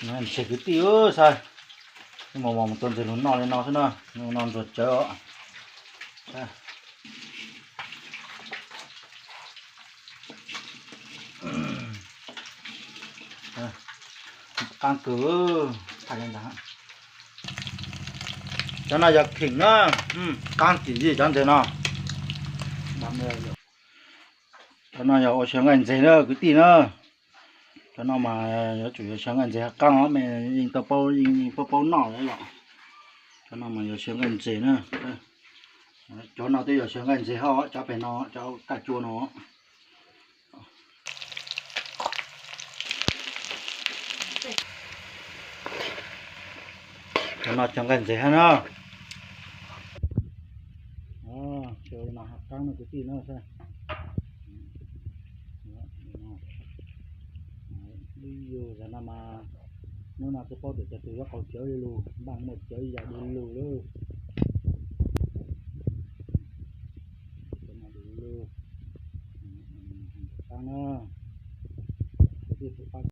Ntses kwv tij, saib, mus mus tua ntses lug noj li no xwb na, no ntsuag cawv os. Qaab kawg. Cov no yog kheem na, qaab tim yij cov ntses no. Cov no yog ua xyaw nqaij ntses na kwv tij na. Cov no mas yuav tsum yog xyaw nqaij ntses hab qaab os, mej yeej tau paub, yeej paub paub noj lawm los. Cov no mas yog xyaw nqaij ntses na. Cov no twb yog xyaw nqaij ntses hab, cov pem no, cov kaj cua no. Cov no xyaw nqaij ntses hab na. Xyaw no hab qaab no kwv tij na. Yug zaum no mas, hnub no tsi paub tias cov tug yuav qau cawv li lug, npaaj muaj cawv ib yam li lug lawm.